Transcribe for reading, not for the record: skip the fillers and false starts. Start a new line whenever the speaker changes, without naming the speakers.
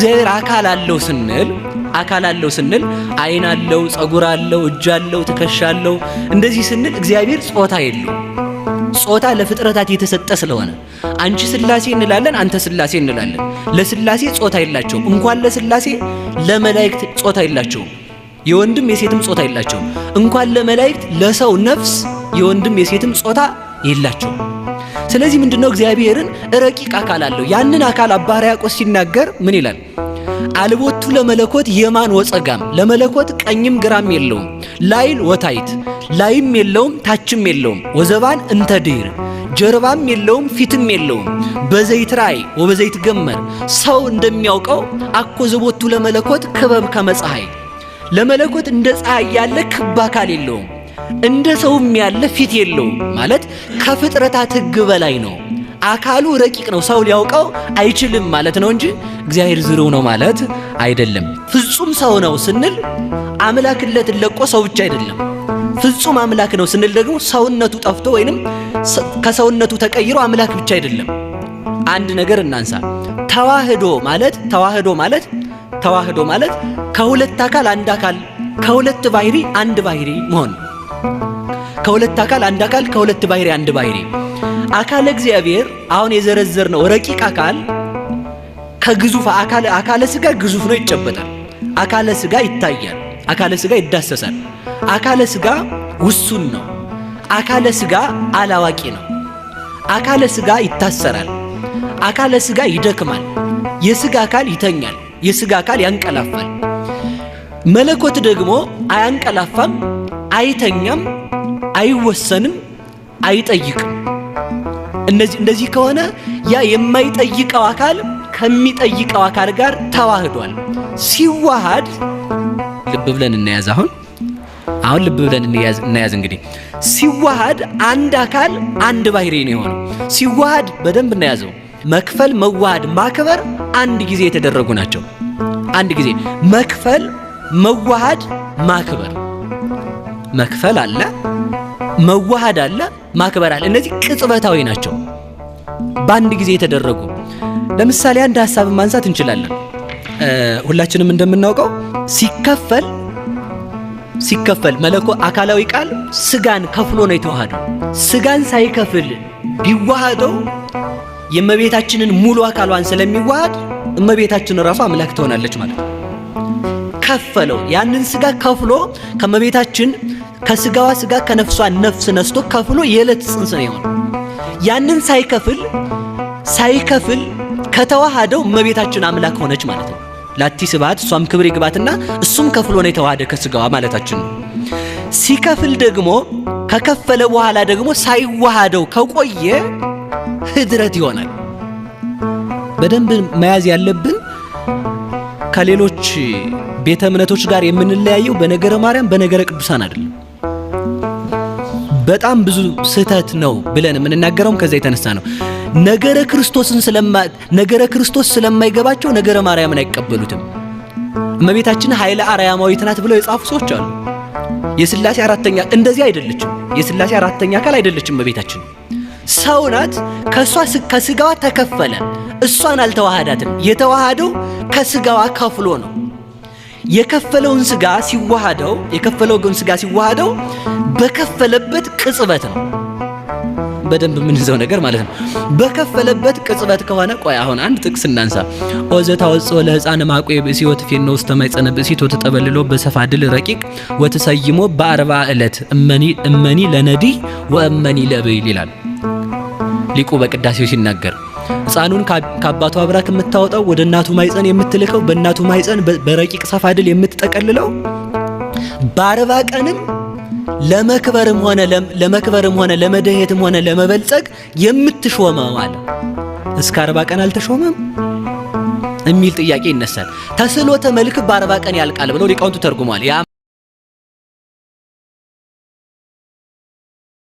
እግዚአብሔር አካል አለው ስንል፣ አካል አለው ስንል ዓይን አለው፣ ጸጉር አለው፣ እጅ አለው፣ ትከሻ አለው። እንደዚህ ስንል እግዚአብሔር ጾታ የለውም። ጾታ ለፍጥረታት የተሰጠ ስለሆነ አንቺ ስላሴ እንላለን፣ አንተ ስላሴ እንላለን። ለስላሴ ጾታ የላቸውም። እንኳን ለስላሴ ለመላእክት ጾታ የላቸውም። የወንድም የሴትም ጾታ የላቸውም። እንኳን ለመላእክት ለሰው ነፍስ የወንድም የሴትም ጾታ የላቸውም። ስለዚህ ምንድነው እግዚአብሔርን ረቂቅ አካል አለው። ያንን አካል አባ ሕርያቆስ ሲናገር ምን ይላል? አልቦቱ ለመለኮት የማን ወጸጋም፣ ለመለኮት ቀኝም ግራም የለውም። ላይል ወታይት፣ ላይም የለውም ታችም የለውም። ወዘባን እንተ ድኅር፣ ጀርባም የለውም ፊትም የለውም። በዘይት ራእይ ወበዘይት ገመር፣ ሰው እንደሚያውቀው አኮ ዘቦቱ ለመለኮት ክበብ ከመፀሐይ፣ ለመለኮት እንደ ፀሐይ ያለ ክብ አካል የለውም። እንደ ሰውም ያለ ፊት የለውም። ማለት ከፍጥረታት ሕግ በላይ ነው። አካሉ ረቂቅ ነው፣ ሰው ሊያውቀው አይችልም ማለት ነው እንጂ እግዚአብሔር ዝርው ነው ማለት አይደለም። ፍጹም ሰው ነው ስንል አምላክነትን ለቆ ሰው ብቻ አይደለም። ፍጹም አምላክ ነው ስንል ደግሞ ሰውነቱ ጠፍቶ ወይንም ከሰውነቱ ተቀይሮ አምላክ ብቻ አይደለም። አንድ ነገር እናንሳ። ተዋህዶ ማለት፣ ተዋህዶ ማለት፣ ተዋህዶ ማለት ከሁለት አካል አንድ አካል፣ ከሁለት ባህሪ አንድ ባህሪ መሆን። ከሁለት አካል አንድ አካል፣ ከሁለት ባህሪ አንድ ባህሪ። አካለ እግዚአብሔር አሁን የዘረዘርነው ረቂቅ አካል ከግዙፍ አካል፣ አካለ ስጋ ግዙፍ ነው፣ ይጨበጣል። አካለ ስጋ ይታያል። አካለ ስጋ ይዳሰሳል። አካለ ስጋ ውሱን ነው። አካለ ስጋ አላዋቂ ነው። አካለ ስጋ ይታሰራል። አካለ ስጋ ይደክማል። የስጋ አካል ይተኛል። የስጋ አካል ያንቀላፋል። መለኮት ደግሞ አያንቀላፋም፣ አይተኛም፣ አይወሰንም፣ አይጠይቅም። እነዚህ እንደዚህ ከሆነ ያ የማይጠይቀው አካል ከሚጠይቀው አካል ጋር ተዋህዷል። ሲዋሃድ ልብ ብለን እንያዝ። አሁን ልብ ብለን እንያዝ። እንግዲህ ሲዋሃድ አንድ አካል አንድ ባህሪ ነው የሆነው። ሲዋሃድ በደንብ እናያዘው። መክፈል፣ መዋሃድ፣ ማክበር አንድ ጊዜ የተደረጉ ናቸው። አንድ ጊዜ መክፈል፣ መዋሃድ፣ ማክበር። መክፈል አለ፣ መዋሃድ አለ፣ ማክበር አለ። እነዚህ ቅጽበታዊ ናቸው፣ በአንድ ጊዜ የተደረጉ። ለምሳሌ አንድ ሐሳብ ማንሳት እንችላለን። ሁላችንም እንደምናውቀው ሲከፈል መለኮ አካላዊ ቃል ስጋን ከፍሎ ነው የተዋሃደው። ስጋን ሳይከፍል ቢዋሃደው የእመቤታችንን ሙሉ አካሏን ስለሚዋሃድ እመቤታችን ራሷ አምላክ ትሆናለች ማለት ነው። ከፈለው፣ ያንን ስጋ ከፍሎ ከእመቤታችን ከስጋዋ ስጋ ከነፍሷ ነፍስ ነስቶ ከፍሎ የዕለት ጽንስ ነው የሆነው። ያንን ሳይከፍል ከተዋሃደው እመቤታችን አምላክ ሆነች ማለት ነው። ላቲ ስብሐት እሷም ክብር ይግባትና እሱም ከፍሎ ነው የተዋሃደ ከስጋዋ ማለታችን ነው። ሲከፍል ደግሞ ከከፈለ በኋላ ደግሞ ሳይዋሃደው ከቆየ ህድረት ይሆናል። በደንብ መያዝ ያለብን ከሌሎች ቤተ እምነቶች ጋር የምንለያየው በነገረ ማርያም በነገረ ቅዱሳን አይደለም። በጣም ብዙ ስህተት ነው ብለን የምንናገረውም ከዛ የተነሳ ነው። ነገረ ክርስቶስ ስለማይገባቸው ነገረ ማርያምን አይቀበሉትም። እመቤታችን ኃይለ አርያማዊት ናት ብለው የጻፉ ሰዎች አሉ። የስላሴ አራተኛ እንደዚህ አይደለችም። የስላሴ አራተኛ አካል አይደለችም። እመቤታችን ሰው ናት። ከሷ ከስጋዋ ተከፈለ። እሷን አልተዋሃዳትም። የተዋሃደው ከስጋዋ ከፍሎ ነው። የከፈለውን ስጋ ሲዋሃደው የከፈለውን ስጋ ሲዋሃደው በከፈለበት ቅጽበት ነው። በደንብ የምንይዘው ነገር ማለት ነው። በከፈለበት ቅጽበት ከሆነ ቆይ አሁን አንድ ጥቅስ እናንሳ። ኦዘ ታወጽኦ ለሕፃን ማቆ ብእሲ ወትፌኖ ውስተ ማኅፀነ ብእሲት ወትጠበልሎ በሰፋድል ረቂቅ ወትሰይሞ በአርባ ዕለት እመኒ እመኒ ለነዲህ ወእመኒ ለብይል ይላል ሊቁ በቅዳሴው ሲናገር። ሕፃኑን ከአባቱ አብራክ የምታወጣው፣ ወደ እናቱ ማኅፀን የምትልከው፣ በእናቱ ማኅፀን በረቂቅ ሰፋድል የምትጠቀልለው፣ በ40 ቀንም ለመክበርም ሆነ ለመደሄትም ሆነ ለመበልጸግ የምትሾመው አለ። እስከ 40 ቀን አልተሾመም የሚል ጥያቄ ይነሳል። ተስሎተ መልክ በ40 ቀን ያልቃል ብለው ሊቃውንቱ ተርጉመዋል። ያ